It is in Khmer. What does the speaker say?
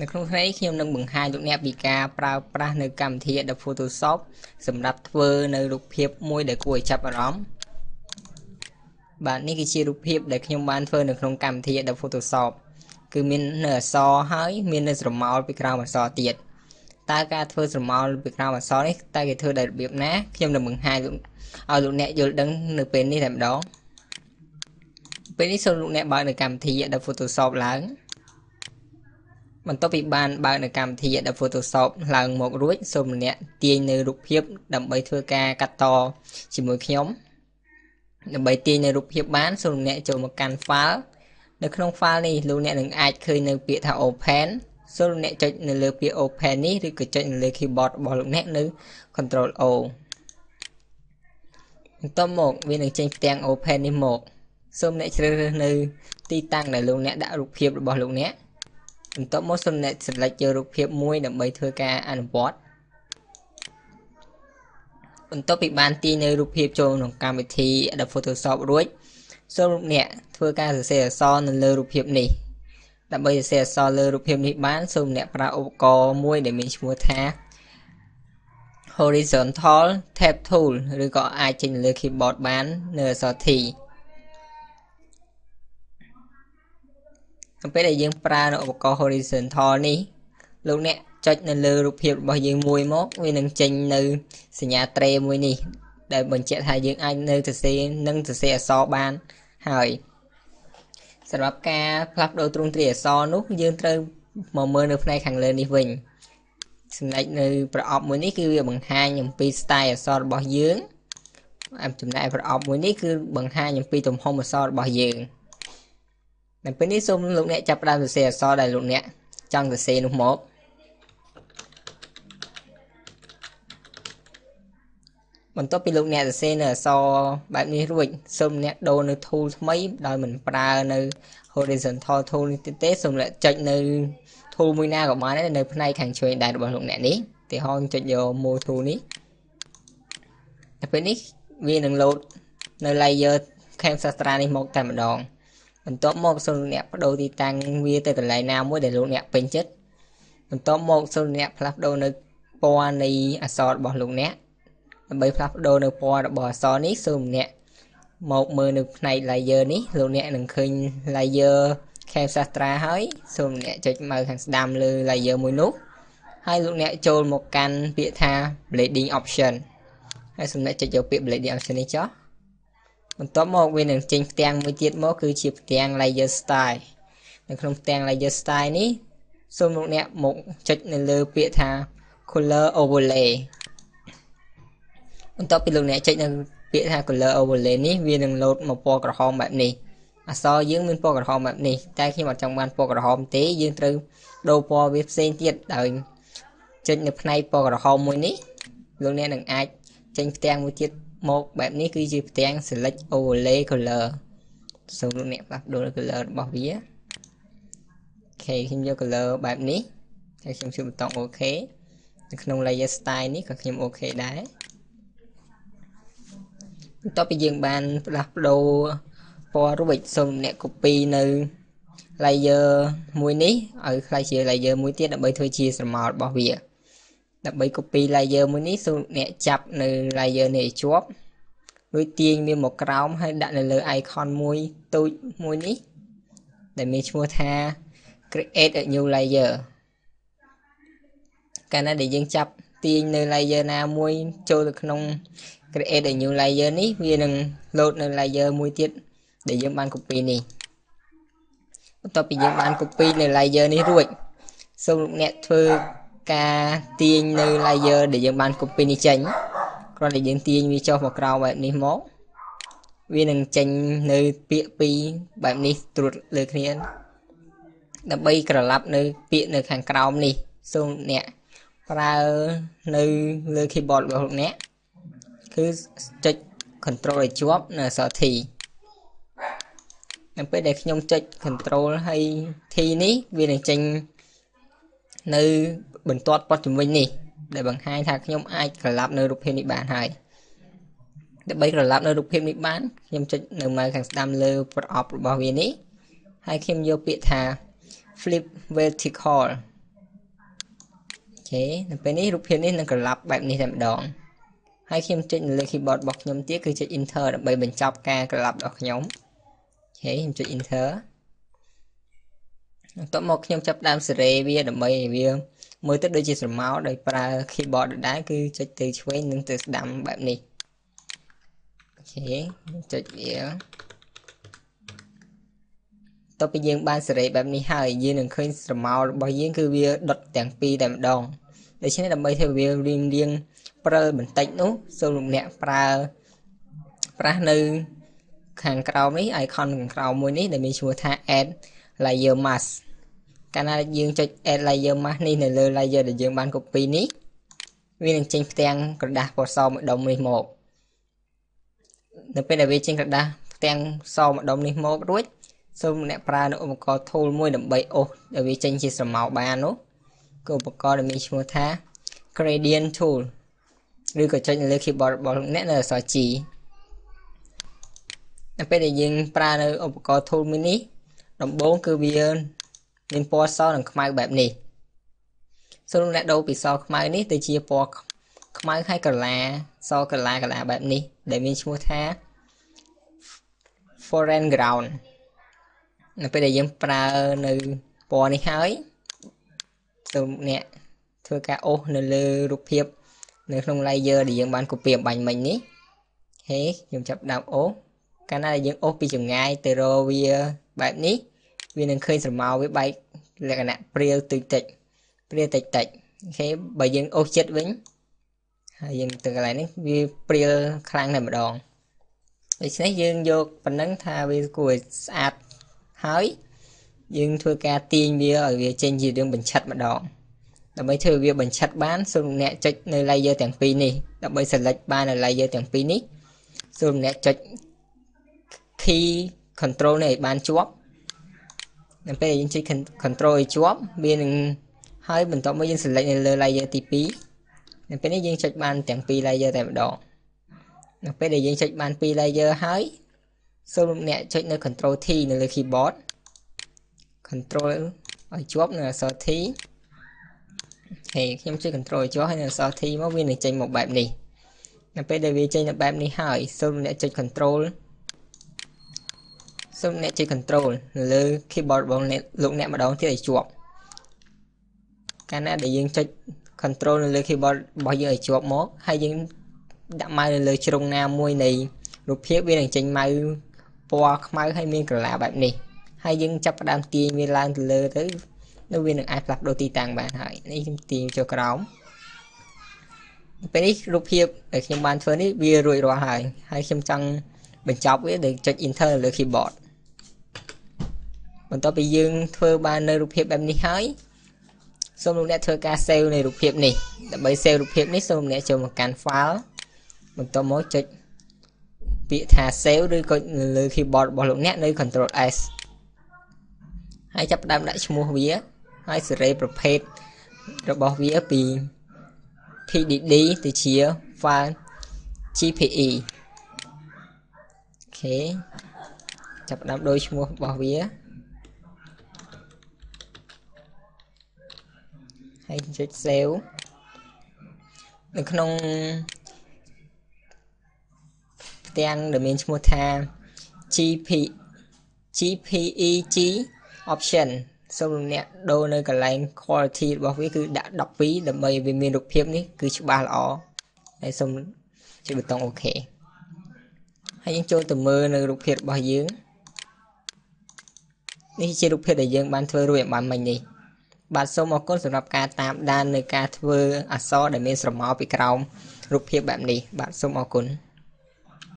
នៅក្នុងថ្ងៃនេះខ្ញុំនឹងបង្ហាញលោកអ្នកពីការប្រើប្រាស់នៅកម្មវិធី Adobe Photoshop សម្រាប់ធ្វើនៅរូបភាពមួយដែលគួរឲ្យចាប់អារម្មណ៍បាទនេះគឺជារូបភាពដែលខ្ញុំបានធ្វើនៅក្នុងកម្មវិធី Adobe Photoshop គឺមាននៅអក្សរហើយមាននៅស្រមោលពីក្រោមអក្សរទៀតតើការធ្វើស្រមោលពីក្រោមអក្សរនេះតើគេធ្វើដោយរបៀបណាខ្ញុំនឹងបង្ហាញឲ្យលោកអ្នកយល់ដឹងនៅពេលនេះតែម្ដងពេលនេះសូមលោកអ្នកបើកនៅកម្មវិធី Adobe Photoshop ឡើងបន្ទាប់ពីបានបើកនៅកម្មវិធី Adobe Photoshop ឡើងមករួចសូមអ្នកទាញនៅរូបភាពដើម្បីធ្វើការកាត់តជាមួយខ្ញុំដើម្បីទាញនៅរូបភាពបានសូមអ្នកចូលមកកាន់ File នៅក្នុង File នេះលោកអ្នកនឹងអាចឃើញនៅពាក្យថា Open សូមអ្នកចុចនៅលើពាក្យ Open នេះឬក៏ចុចនៅលើ keyboard របស់លោកអ្នកនៅ Ctrl O បន្ទាប់មកវានឹងចេញផ្ទាំង Open នេះមកសូមអ្នកជ្រើសរើសនៅទីតាំងដែលលោកអ្នកដាក់រូបភាពរបស់លោកអ្នកបន្ទាប់មកសូមអ្នក select យករូបភាពមួយដើម្បីធ្វើការអនុវត្តបន្ទាប់ពីបានទាញនៅរូបភាពចូលក្នុងកម្មវិធី Adobe Photoshop រួចសូមលោកអ្នកធ្វើការសរសេរអក្សរនៅលើរូបភាពនេះដើម្បីសរសេរអក្សរលើរូបភាពនេះបានសូមអ្នកប្រើឧបករណ៍មួយដែលមានឈ្មោះថា Horizontal Type Tool ឬក៏អាចចេញលើ keyboard បាននៅអក្សរ T នៅពេលដែលយើងប្រើនៅឧបករណ៍ horizontal នេះលោកអ្នកចុចនៅលើរូបភាពរបស់យើងមួយមកវានឹងចេញនៅសញ្ញាត្រេមួយនេះដែលបញ្ជាក់ថាយើងអាចនៅសរសេរនិងសរសេរអក្សរបានហើយសម្រាប់ការផ្លាស់ប្ដូរទ្រង់ទ្រាយអក្សរនោះយើងត្រូវមកមើលនៅផ្នែកខាងលើនេះវិញចំណែកនៅប្រអប់មួយនេះគឺវាបង្ហាញអំពី style អក្សររបស់យើងចំណែកប្រអប់មួយនេះគឺបង្ហាញអំពីទំហំអក្សររបស់យើងនៅពេលនេះសូមលោកអ្នកចាប់ផ្ដើមសរសេរអក្សរដែលលោកអ្នកចង់សរសេរនោះមកបន្ទាប់ពីលោកអ្នកសរសេរនៅអក្សរបែបនេះរួចសូមអ្នកដូរនៅ tool ថ្មីដោយមិនប្រើនៅ horizontal tool នេះទេសូមអ្នកចុចនៅ tool មួយណាក៏បានដែរនៅផ្នែកខាងឆ្វេងដៃរបស់លោកអ្នកនេះឧទាហរណ៍ចុចយក move tool នេះនៅពេលនេះវានឹង load នៅ layer Camtasia នេះមកតែម្ដងបន្ទាប់មកសូមអ្នកបដូរទីតាំងវាទៅកន្លែងណាមួយដែលលោកអ្នកពេញចិត្តបន្ទាប់មកសូមអ្នកផ្លាស់ប្ដូរនៅពណ៌នៃអក្សររបស់លោកអ្នកដើម្បីផ្លាស់ប្ដូរនៅពណ៌របស់អក្សរនេះសូមអ្នកមកមើលនៅផ្នែក layer នេះលោកអ្នកនឹងឃើញ layer Camtasia ហើយសូមអ្នកចុចម៉ៅខាងស្ដាំលើ layer មួយនោះហើយលោកអ្នកចូលមកកាន់ពាក្យថា blending option ហើយសូមអ្នកចុចយកពាក្យ blending option នេះចុះបន្ទាប់មកវានឹងចេញផ្ទាំងមួយទៀតមកគឺជាផ្ទាំង layer style នៅក្នុងផ្ទាំង layer style នេះសូមលោកអ្នកមកចុចនៅលើពាក្យថា color overlay បន្ទាប់ពីលោកអ្នកចុចនៅពាក្យថា color overlay នេះវានឹងលោតមកពណ៌ក្រហមបែបនេះអក្សរយើងមានពណ៌ក្រហមបែបនេះតែខ្ញុំអត់ចង់បានពណ៌ក្រហមទេយើងត្រូវដូរពណ៌វាផ្សេងទៀតដោយចុចនៅផ្នែកពណ៌ក្រហមមួយនេះលោកអ្នកនឹងអាចចេញផ្ទាំងមួយទៀតមកបែបនេះគឺជាផ្ទាំង select overlay color សូមលោកអ្នកផ្លាស់ប្ដូរ color របស់វាOK ខ្ញុំយក color បែបនេះហើយខ្ញុំចុចប៊ូតុង OK នៅក្នុង layer style នេះក៏ខ្ញុំ OK ដែរបន្ទាប់ពីយើងបានផ្លាស់ប្ដូរពណ៌រួចសូមអ្នក copy នៅ layer មួយនេះឲ្យក្លាយជា layer មួយទៀតដើម្បីធ្វើជាស្រមោលរបស់វាដើម្បី copy layer មួយនេះសូមអ្នកចាប់នៅ layer នេះឲ្យជាប់រួចទាញវាមកក្រោមហើយដាក់នៅលើ icon មួយតូចមួយនេះដែលមានឈ្មោះថា create a new layer កាលណាដែលយើងចាប់ទាញនៅ layer ណាមួយចូលទៅក្នុង create a new layer នេះវានឹង load នៅ layer មួយទៀតដែលយើងបាន copy នេះបន្ទាប់ពីយើងបាន copy នៅ layer នេះរួចសូមលោកអ្នកធ្វើការទាញនៅ layer ដែលយើងបាន copy នេះចេញគ្រាន់តែយើងទាញវាចុះមកក្រោមបែបនេះមកវានឹងចេញនៅពាក្យពីរបែបនេះត្រួតលើគ្នាដើម្បីក្រឡាប់នៅពាក្យនៅខាងក្រោមនេះសូមអ្នកប្រើនៅលើ keyboard របស់លោកអ្នកគឺចុច control ឲ្យជាប់នៅអក្សរ T នៅពេលដែលខ្ញុំចុច control ហើយ T នេះវានឹងចេញនៅបន្ទាត់ព័ទ្ធជំវិញនេះដែលបង្ហាញថាខ្ញុំអាចក្រឡាប់នៅរូបភាពនេះបានហើយដើម្បីក្រឡាប់នៅរូបភាពនេះបានខ្ញុំចុចនៅម៉ៅខាងស្ដាំលើប្រអប់របស់វានេះហើយខ្ញុំយកពាក្យថា flip vertical OK នៅពេលនេះរូបភាពនេះនឹងក្រឡាប់បែបនេះតែម្ដងហើយខ្ញុំចុចនៅលើ keyboard របស់ខ្ញុំទៀតគឺចុច enter ដើម្បីបញ្ចប់ការក្រឡាប់របស់ខ្ញុំ OK ខ្ញុំចុច enter បន្ទាប់មកខ្ញុំចាប់ផ្ដើមសេរីវាដើម្បីឲ្យវាមើលទៅដូចជាស្រមោលដោយប្រើ keyboard ដដែលគឺចុចទៅឆ្វេងនិងទៅស្ដាំបែបនេះ OK ចុចវាតទៅពីយើងបានសេរីបែបនេះហើយយើងនឹងឃើញស្រមោលរបស់យើងគឺវាដុតទាំងពីរតែម្ដងដូច្នេះដើម្បីធ្វើវារៀងរៀងព្រិលបន្តិចនោះសូមលោកអ្នកប្រើប្រាស់នៅខាងក្រោមនេះ icon ខាងក្រោមមួយនេះដែលមានឈ្មោះថា add layer mask កាលណាយើងចុច add layer mask នេះនៅលើ layer ដែលយើងបាន copy នេះវានឹងចេញផ្ទាំងក្រដាសពណ៌សមួយដុំនេះមកនៅពេលដែលវាចេញក្រដាសផ្ទាំងសមួយដុំនេះមករួចសូមអ្នកប្រើនៅឧបករណ៍ tool មួយដើម្បីអូសឲ្យវាចេញជាស្រមោលបាននោះគឺឧបករណ៍ដែលមានឈ្មោះថា gradient tool ឬក៏ចុចនៅលើ keyboard របស់លោកអ្នកនៅអក្សរ G នៅពេលដែលយើងប្រើនៅឧបករណ៍ tool មួយនេះដំបូងគឺវាមានពណ៌សនិងខ្មៅបែបនេះសូមលោកអ្នកដូរពីសខ្មៅនេះទៅជាពណ៌ខ្មៅហើយក្រឡាសក្រឡាក្រឡាបែបនេះដែលមានឈ្មោះថា foreground នៅពេលដែលយើងប្រើនៅពណ៌នេះហើយសូមអ្នកធ្វើការអូសនៅលើរូបភាពនៅក្នុង layer ដែលយើងបាន copy អំបញ្ញមិញនេះហេខ្ញុំចាប់ដើមអូសកាលណាដែលយើងអូសពីចម្ងាយទៅរកវាបែបនេះវានឹងឃើញស្រមោលវាបែកលក្ខណៈព្រាលតិចតិចព្រាលតិចតិច OK បើយើងអូសចិត្តវិញហើយយើងទៅកន្លែងនេះវាព្រាលខ្លាំងតែម្ដងដូច្នេះយើងយកប៉ុណ្ណឹងថាវាគួរឲ្យស្អាតហើយយើងធ្វើការទាញវាឲ្យវាចេញជារឿងបញ្ឆិតម្ដងដើម្បីធ្វើវាបញ្ឆិតបានសូមអ្នកចុចនៅ layer ទាំងពីរនេះដើម្បី select បាននៅ layer ទាំងពីរនេះសូមអ្នកចុច key control នេះឲ្យបានជាប់នៅពេលយើងចុច control ឲ្យជាប់វានឹងហើយបន្ទាប់មកយើង select នៅលើ layer ទី2នៅពេលនេះយើងចុចបានទាំងពីរ layer តែម្ដងនៅពេលដែលយើងចុចបានពីរ layer ហើយសូមអ្នកចុចនៅ control T នៅលើ keyboard control ឲ្យជាប់នៅអក្សរ T ហេខ្ញុំចុច control ឲ្យជាប់ហើយនៅអក្សរ T មកវានឹងចេញមកបែបនេះនៅពេលដែលវាចេញនៅបែបនេះហើយសូមអ្នកចុច control សូមអ្នកចុច control នៅលើ keyboard របស់អ្នកលោកអ្នកម្ដងទៀតឲ្យជាប់កាលណាដែលយើងចុច control នៅលើ keyboard របស់យើងឲ្យជាប់មកហើយយើងដាក់ mouse នៅលើជ្រុងណាមួយនៃរូបភាពវានឹងចេញ mouse ពណ៌ខ្មៅហើយមានក្រឡាបែបនេះហើយយើងចាប់ផ្ដើមទាញវាឡើងទៅលើទៅនៅវានឹងអាចផ្លាស់ប្ដូរទីតាំងបានហើយនេះខ្ញុំទាញចូលក្រោមពេលនេះរូបភាពដែលខ្ញុំបានធ្វើនេះវារួចរាល់ហើយហើយខ្ញុំចង់បញ្ចប់វាដោយចុច enter នៅលើ keyboard បន្ទាប់ពីយើងធ្វើបាននៅរូបភាពបែបនេះហើយសូមលោកអ្នកធ្វើការ save នៃរូបភាពនេះដើម្បី save រូបភាពនេះសូមលោកអ្នកចូលមកកាន់ file បន្ទាប់មកចុចពាក្យថា save ឬក៏នៅលើ keyboard របស់លោកអ្នកនៅ control S ហើយចាប់ផ្ដើមដាក់ឈ្មោះវាហើយសេរីប្រភេទរបស់វាពី PDD ទៅជា file GPE OK ចាប់ផ្ដើមដូរឈ្មោះរបស់វាហើយចុច save នៅក្នុងផ្ទាំងដែលមានឈ្មោះថា GP GPEG option សូមលោកអ្នកដូរនៅកន្លែង quality របស់វាគឺដាក់12ដើម្បីវាមានរូបភាពនេះគឺច្បាស់ល្អហើយសូមចុចប៊ូតុង OK ហើយយើងចូលទៅមើលនៅរូបភាពរបស់យើងនេះជារូបភាពដែលយើងបានធ្វើរួចឲ្យបានមិញនេះបាទសូមអរគុណសម្រាប់ការតាមដាននៅការធ្វើអក្សរដែលមានស្រមោលពីក្រោមរូបភាពបែបនេះបាទសូមអរគុណ